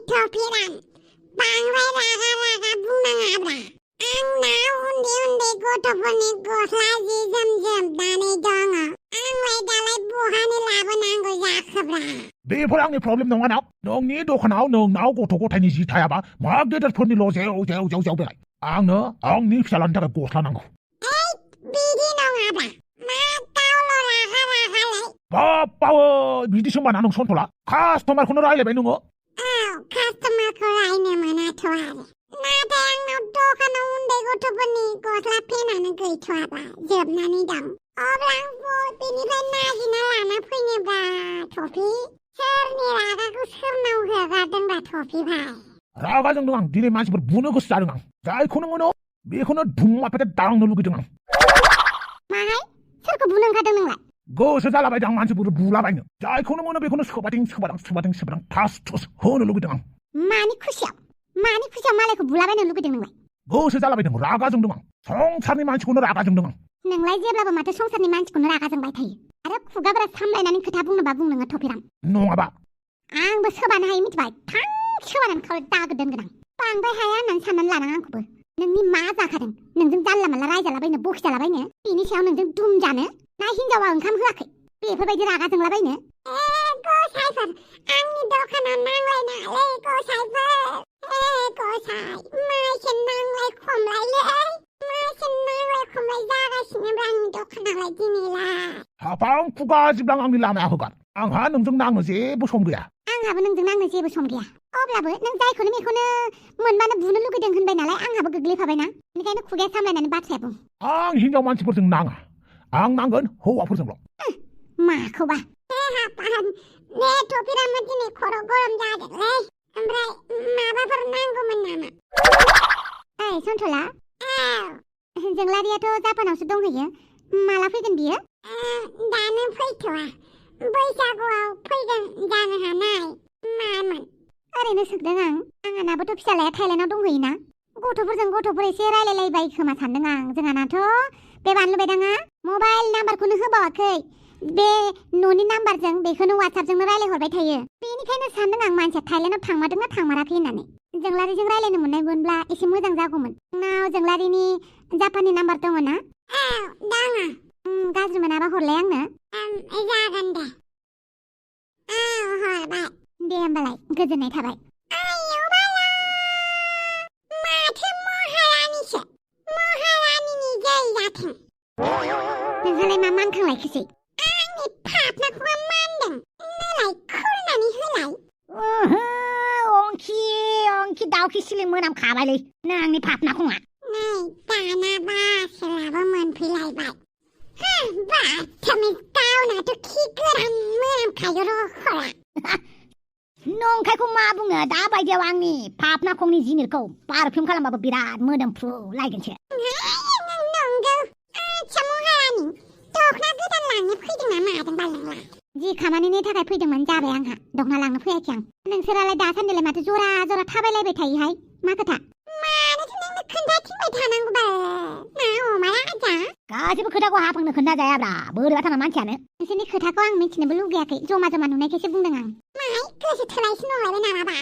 topiran. Bangrai raga bunaङाब्रा आंना उन्दै गथ'फोरनि गस्ला जि जोम दानाय दङ आंलाय दालाय बहानि लाबोनांगौ जाखोब्रा बेफोर आंनि प्रब्लेम नङा ना नोंनि दखानाव नोंनाव गथ' गथायनि जि थायाबा मा गेदेरफोरनिल' जेव बेलाय आंनो आंनि फिसालानि थाखाय गस्ला नांगौ बिदि नङाब्रा मा गावल' रागालाय बाबावो बिदिसो होनबाना नों सन्थला कास्टमारखौनो रायलायबाय नोङो कास्टमारखौ रायनो मोनाथ' आरो नाथाय आंनाव दखानाव उन्दै गथ'फोरनि गस्ला पेनानो गैथ'आबा जोबनानै दं अब्ला आं बेनिफ्राय नागिरना लाना फैनोब्रा टफि सोरनि रागाखौ सोरनाव हगारदोंब्रा टफि भाइ रागा जोंदों आं दिनै मानसिफोर बुनो गोसो जादों आं जायखौनो मोनो बेखौनो धुम्माफेटे दांनो लुगैदों आं माहाय सोरखौ बुनो ओंखारदों नोंलाय गोसो जालाबायदों आं मानसिफोर बुलाबायनो जायखौनो मोनो बेखौनो सोबादिं थास थुस होनो लुगैदों आं मानि खुसियाव मालायखौ बुलाबायनो लुगैदों नोंलाय गोसो जालाबायदों रागा जोंदों आं संसारनि मानसिखौनो रागा जोंदों आं नोंलाय जेब्लाबो माथो संसारनि मानसिखौनो रागा जोंबाय थायो आरो खुगाफोरा सामलायनानै खोथा बुंनोबा बुं नोङो टफिराम नङाबा आंबो सोबानो हायो मिथिबाय थां सोबानानै खावै दागो दोनगोन आं बांद्राय हाया होननानै साननानै लानाङा आंखौबो नोंनि मा जाखादों नोंजों जानला मानला रायजालाबायनो बखिजालाबायनो बेनि सायाव नोंजों दुम जानो ना हिनजावा ओंखाम होआखै बेफोरबायदि रागा जोंलाबायनो गसाइफोर आंनि दखानाव नांलायनाङालै गसाइफोर गसाइ माइसे नांलाय खमलाय जागासिनोब्रा आंनि दखानावलाय दिनैलाय हाबां खुगा जिब्लां आंनि लामाया होगार आंहा नोंजों नांनो जेबो सम गैया आंहाबो नोंजों नांनो जेबो सम गैया अब्लाबो नों जायखौनो मेखौनो मोनबानो बुनो लुगैदों होनबाय नालाय आंहाबो गोग्लैफाबायना बेनिखायनो खुगाया सामलायनानै बाथ्राया बुं आं हिनजाव मानसिफोरजों नाङा आं नांगोन हौवाफोरजोंल' माखौबा टफिरामा दिनै खर' गरम जादोंलै ओमफ्राय माबाफोर नांगौमोन नामा सन्थला जोंलारियाथ' जापानावसो दंहैयो माला फैगोन बियो दानो फैथ'आ बैसागुआव फैगोन जानो हानाय मामोन ओरैनो सोंदों आंहानाबोथ' फिसालाया थाइलेण्डआव दंहैयोना गथ'फोर एसे रायलायलायबाय खोमा सानदों आं जोंहानाथ' बे बानलु बेदाङा मबाइल नाम्बारखौनो होबावाखै बे न'नि नाम्बारजों बेखौनो वाट्सएपजोंनो रायलायहरबाय थायो बेनिखायनो सानदों आं मानसिया थाइलेण्डआव थांमारदोंना थांमाराखै होननानै जोंलारिजों रायलायनो मोननायमोनब्ला एसे मोजां जागौमोन नोंनाव जोंलारिनि जापाननि नाम्बार दङ ना दङ गाज्रि मोनाबा हरलाय आंनो जागोन दे हरबाय दे होमबालाय गोजोननाय थाबाय माथो महारानिनि जै जाथों नोंहालाय मा मानखांलायखोसै आंनि फाफ्लाखौबा मानदों नोलाय खुरनानै होलाय अंखि दाउखि सिलिं मोनामखाबायलै नोंनि फाफ्लाखौङा नै दानाबा सोलाबो मोनफैलायबाय बाथामिज गावनाथ' खि गोरान मोनामखायो रख'ला नंखायखौ मा बुङो दा बायदियाव आंनि फाफ्लाखौनि जिनिरखौ पारफिउम खालामबाबो बिराद मोदोमफ्रु लायगोनसो नंगौ आच्छा महारानि दखना गोदान लांनो फैदों ना मादों बालनोंलाय जि खामानिनि थाखाय फैदोंमोन जाबाय आंहा दखना लांनो फैयाखै आं नोंसोरालाय दासान्दिलाय माथो जरा थाबायलायबाय थायोहाय मा खोथा मानोथो नोंनो खोन्थाथिंबाय थानांगौ मा अमा राजा गासिबो खोथाखौ हाफांनो खोन्थाजायाब्रा बोरैबा थाना मानसियानो नोंसोरनि खोथाखौ आं मिथिनोबो लुगैयाखै जमा नुनायखायसो बुंदों आं माहाय गोसो थोलायसो नंलायबाय नामाबा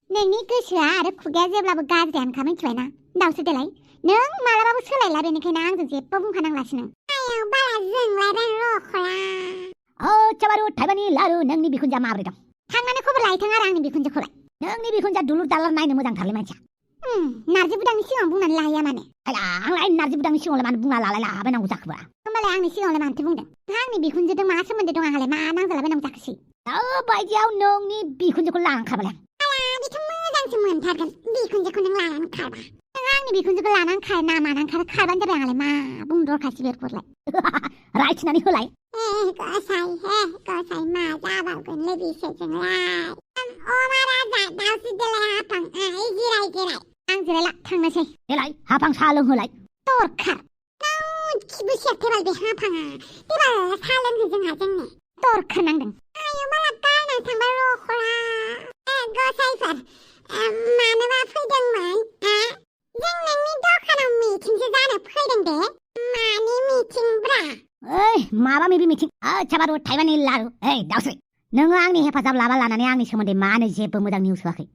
नोंनि गोसोआ आरो खुगाया जेब्लाबो गाज्रियानोखा मिथिबायना दाउसो देलाय नों मालाबाबो सोलायला बेनिखायनो आंजों जेबो बुंखानांलासो आयाव बाला जोंलायबाय रख'ला चाबारु थाइबानि लारु नोंनि बिखुनजा माब्रै दं थांनानै खबर लायथां आरो आंनि बिखुनजोखौलाय नोंनि बिखुनजा दुलुर दालार नायनो मोजांथारलै मानसिया नारजि बुदांनि सिगाङाव बुंनानै लाहैया माने आंलाय नारजि बुदांनि सिगाङावलाय मानो बुंना लालायलाबायनांगौ जाखोबा होमबालाय आंनि सिगाङावलाय मानोथो बुंदों आंनि बिखुनजोजों मा सोमोन्दो दं आंहालाय मा नांजालाबायनांगौ जाखोसै बायदियाव नोंनि बिखुनजोखौ लांखाबालाय बेथ' मोजांसो मोनथारगोन बिखुनजोखौ नों लानानै खारबा नों आंनि बिखुनजोखौ लानानै खार ना मानानै खारबानो जाबाय आंहालाय मा बुंनो दरखारसै बेफोरलाय रायथिनानै होलाय गसाइ मा जाबावगोनलै बिसोरजोंलाय अमा राजा दाउसो देलाय हाफां जिराय आं जिरायला थांनोसै देलाय हाफां साहा लोंहोलाय दरखार खिबो सेरथेबाल बे हाफाङा देबाल साहा लोंहो जोंनो दरखार नांदों आयौ माला गारनानै थांबाय रख'ला गसाइफोर मानोबा फैदोंमोन जों नोंनि दखानाव मिटिंसो जानो फैदों दे मानि मिटिंब्रा माबा मिबि मिटिं चाबारु थाइबानि लारु दाउस्रि नोङो आंनि हेफाजाब लानानै आंनि सोमोन्दै मानो जेबो मोजां निउस होआखै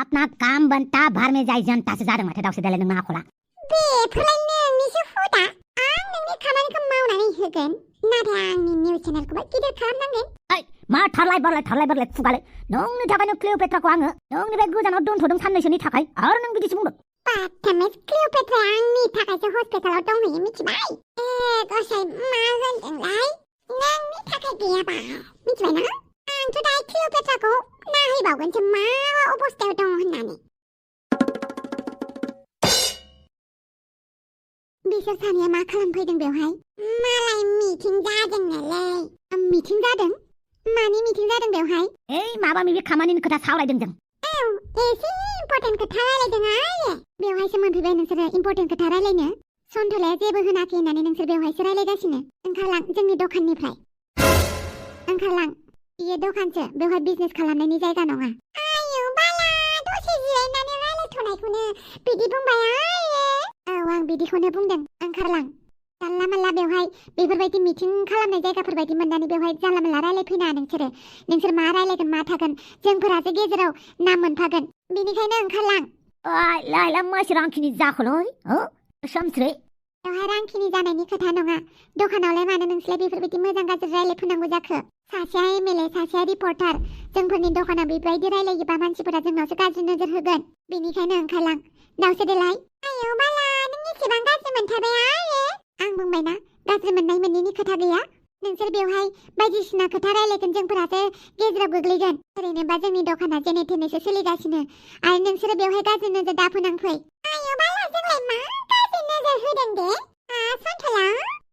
अपना काम बनता भार में जाय जनतासो जादों माथो दावसे दालाय नोंना आखला बेफोरलाय नोंनिसो हुदा आं नोंनि खामानिखौ मावनानै होगोन नाथाय आंनि निउस चेनेलखौबो गिदिर खालामनांगोन मा थारलाय बारलाय खुगालाय नोंनि थाखायनो क्लिअपेट्राखौ आङो नोंनिफ्राय गोजानाव दोनथ'दों साननैसोनि थाखाय आरो नों बिदिसो बुंदों बाथामेस क्लिअपेट्रा आंनि थाखायसो हस्पिटालाव दंहैयो मिथिबाय गसाय मा होनदोंलाय नोंनि थाखाय गैयाबा मिथिबाय ना आंथ' दायो क्लिअपेट्राखौ नायहैबावगोनसो मा अबस्थायाव दं होननानै बिसोर सानैया मा खालामफैदों बेवहाय मालाय मिटिं जादों नालाय मिटिं जादों मानि मिटिं जादों बेवहाय माबा माबि खामानिनि खोथा सावरायदों जों एसे इम्पर्टेन्ट खोथा रायलायदों आरो बेवहायसो मोनफैबाय नोंसोरो इम्पर्टेन्ट खोथा रायलायनो सन्थलाया जेबो होनाखै होननानै नोंसोर बेवहायसो रायलायगासिनो ओंखारलां जोंनि दखाननिफ्राय ओंखारलां बियो दखानसो बेवहाय बिजनेस खालामनायनि जायगा नङा आयौ बाला दसे जिरायनानै रायलायथ'नायखौनो बिदि बुंबाय आरो आं बिदिखौनो बुंदों ओंखारलां जानला मानला बेवहाय बेफोरबायदि मिटिं खालामनाय जायगाफोरबायदि मोननानै बेवहाय जानला मानला रायलायफैनाङा नोंसोर मा रायलायगोन मा थागोन जोंफोरासो गेजेराव नाम मोनफागोन बेनिखायनो ओंखारलां लायला मानसि रांखिनि जाखोलै स्वमस्रि बेवहाय रांखिनि जानायनि खोथा नङा दखानावलाय मानो नोंसोरलाय बेफोरबायदि मोजां गाज्रि रायलायफैनांगौ जाखो सासेया एमएलए सासेया रिपर्टार जोंफोरनि दखानाव बेबायदि रायलायोबा मानसिफोरा जोंनावसो गाज्रि नोजोर होगोन बेनिखायनो ओंखारलां दावसे देलाय आयौ बाला नों एसेबां गाज्रि मोनथारबाय आं बुंबायना गाज्रि मोननाय मोनैनि खोथा गैया नोंसोर बेवहाय बायदिसिना खोथा रायलायगोन जोंफोरासो गेजेराव गोग्लैगोन ओरैनोबा जोंनि दखाना जेने थेनेसो सोलिगासिनो आरो नोंसोरो बेवहाय गाज्रि नोजोर दाफोनांफै आयौ बाला जोंलाय मा गाज्रि नोजोर होदों दे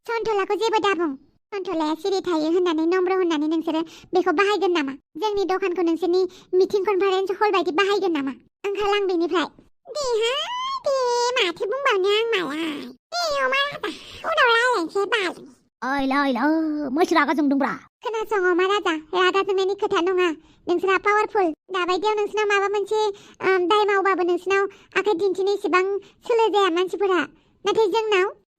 सन्थलाखौ जेबो दाबुं सन्थलाया सिरि थायो होननानै नम्र होननानै नोंसोरो बेखौ बाहायगोन नामा जोंनि दखानखौ नोंसोरनि मिटिं कनफारेन्स हल बायदि बाहायगोन नामा ओंखारलां बेनिफ्राय दे माथो बुंबावनो आं मालाय दे अमा राजा उनाव रायलायनोसै बाल मैसो रागा जोंदोंब्रा खोनासं अमा राजा रागा जोंनायनि खोथा नङा नोंसोरहा पावारफुल दाबायदियाव नोंसोरनाव माबा मोनसे दाय मावबाबो नोंसोरनाव आखाइ दिन्थिनो इसेबां सोलो जाया मानसिफोरा नाथाय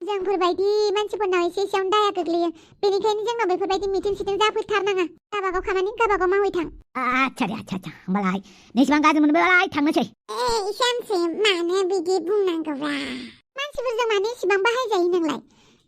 जोंफोरबायदि मानसिफोरनाव एसेयावनो दाया गोग्लैयो बेनिखायनो जोंनाव बेफोरबायदि मिटिं सिटिं जाफैथारनाङा गाबागाव खामानि गाबागाव मावहै थां आच्छा होमबालाय नोंसिबां गाज्रि मोनबाय थांनोसै इसामसै मानो बिदि बुंनांगौब्रा मानसिफोरजों मानो इसेबां बाहायजायो नोंलाय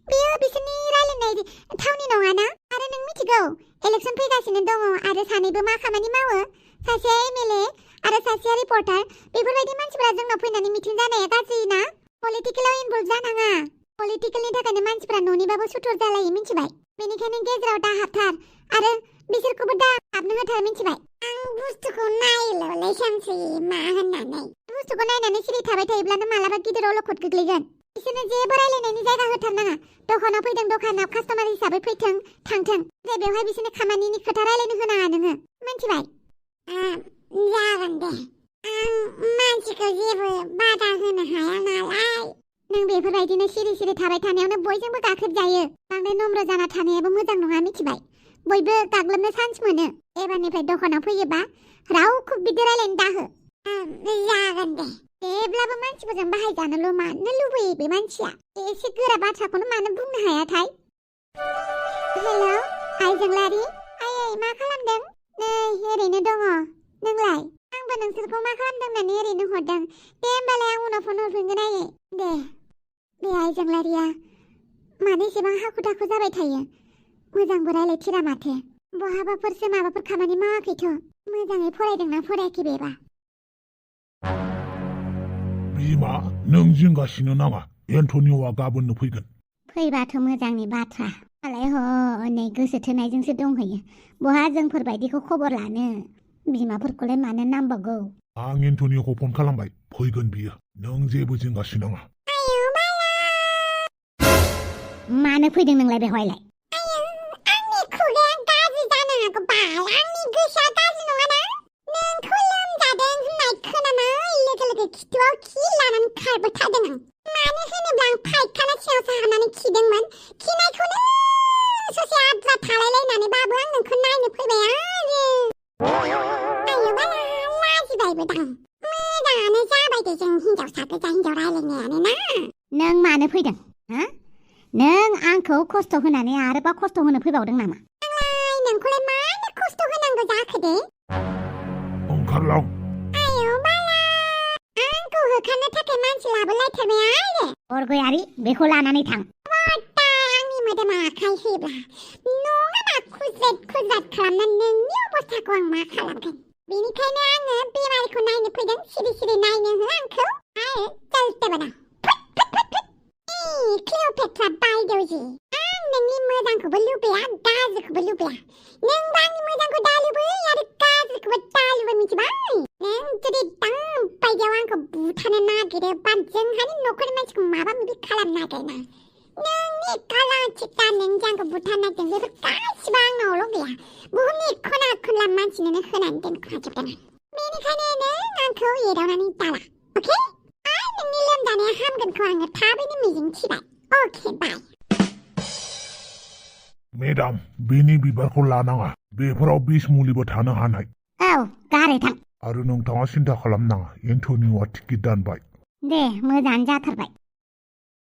बेयो बिसोरनि रायलायनाय थावनि नङाना आरो नों मिथिगौ इलेक्सन फैगासिनो दङ आरो सानैबो मा खामानि मावो सासेया एमएलए आरो सासेया रिपर्टार बेफोरबायदि मानसिफोरा जोंनाव फैनानै मिटिं जानाया गाज्रि ना पलिटिकेलाव इनभल्भ जानाङा पलिटिकेलनि थाखायनो मानसिफोरा न'निबाबो सुथुर जालायो मिथिबाय बेनिखायनो गेजेराव दा हाबथार आरो बिसोरखौबो दा हाबनो होथार मिथिबाय आं बुस्थुखौ नायल'लै सामसै मा होननानै बुस्थुखौ नायनानै सिरि थाबाय थायोब्लानो मालाबा गिदिर अलखद गोग्लैगोन बिसोरनो जेबो रायलायनायनि जायगा होथारनाङा दखानाव फैदों दखानाव कास्टमार हिसाबै फैथों थांथों जे बेवहाय बिसोरनो खामानिनि खोथा रायलायनो होनाङा नोङो मिथिबाय जागोन दे आं मानसिखौ जेबो बादा होनो हाया नालाय नों बेफोरबायदिनो सिरि थाबाय थानायावनो बयजोंबो गाख्रेबजायो बांद्राय नम्र जाना थानायाबो मोजां नङा मिथिबाय बयबो गाग्लोबनो चान्स मोनो एबारनिफ्राय दखानाव फैयोबा रावखौ बिदि रायलायनो दाहो जागोन दे जेब्लाबो मानसिफोरजों बाहायजानोल' मानो लुबैयो बे मानसिया एसे गोरा बाथ्राखौनो मानो बुंनो हायाथाय हेलौ आइ जोंलारि आयै मा खालामदों नै ओरैनो दङ नोंलाय आंबो नोंसोरखौ मा खालामदों होननानै ओरैनो हरदों दे होमबालाय आं उनाव फन हरफिनगोन आयै दे आइ जोंलारिया मानो एसेबां हाखु दाखु जाबाय थायो मोजांबो रायलायथिरा माथो बहाबाफोरसो माबाफोर खामानि मावाखैथ' मोजाङै फरायदोंना फरायाखै बेबा बिमा नों जिंगासिनो नाङा एन्टनिय'आ गाबोननो फैगोन फैबाथ' मोजांनि बाथ्रा मालाय हनै गोसो थोनायजोंसो दंहैयो बहा जोंफोरबायदिखौ खबर लानो बिमाफोरखौलाय मानो नांबावगौ आं एन्टनिय'खौ फन खालामबाय फैगोन बियो नों जेबो जिंगासिनो नाङा मानो फैदों नोंलाय बेवहायलाय आंनि खुगाया गाज्रि जानो हागौ बाल आंनि गोसोआ गाज्रि नङाना नोंखौ लोमजादों होननाय खोनानाय लोगो खिथुआव खि लानानै खारबाय थादों आं मानो होनोब्ला आं फाइखाना सिङाव साहानानै खिदोंमोन खिनायखौनो ससे आद्रा थालायलायनानैबाबो आं नोंखौ नायनो फैबाय आयौ बाला लाजिबायबो दां मोजाङानो जाबाय दे जों हिनजावसा गोजा हिनजाव रायलायनायानो ना नों मानो फैदों नों आंखौ खस्थ' होनानै आरोबा खस्थ' होनो फैबावदों नामा आंलाय नोंखौलाय मानो खस्थ' होनांगौ जाखो दे? ओंखारलां। आयौ बाला, आंखौ होखारनो थाखाय मानसि लाबोलायथारबाय आरो। अरगयारि बेखौ लानानै थां। बड्डा आंनि मोदोमा आखाइ होब्ला नङाबा खुज्रेद खालामनानै नोंनि अबस्थाखौ आं मा खालामगोन? बेनिखायनो आङो बेमारिखौ नायनो फैदों। सिरि सिरि नायनो हो आंखौ आरो चलते बना। क्लिअपेट्रा बायदेवजि, आं नोंनि मोजांखौबो लुबैया गाज्रिखौबो लुबैया। नोंबो आंनि मोजांखौ दा लुबै आरो गाज्रिखौबो दा लुबै मिथिबाय? नों जुदि दा बायदियाव आंखौ बुथारनो नागिरोबा जोंहानि न'खरनि मानसिखौ माबा माबि खालामनो नागिरना। नोंनि काला चिता नों आंखौ बुथारनो नागिरदों बेफोर गासिबो आंनावल' गैया। बुहुमनि खना खनला मानसिनोनो होनानै दोनखाजोबदों आं। बेनिखायनो नों आंखौ एदावनानै दाला, अके? आरो नोंनि लोमजानाया हामगोनखौ आङो थाबैनो मिजिंथिबाय। अके बाय। मेडाम, बेनि बिबारखौ लानाङा। बेफोराव बिस मुलिबो थानो हानाय। औ गारै थां। आरो नोंथाङा सिन्था खालामनाङा, एन्टनिय'आ टिकेट दानबाय। दे मोजाङानो जाथारबाय।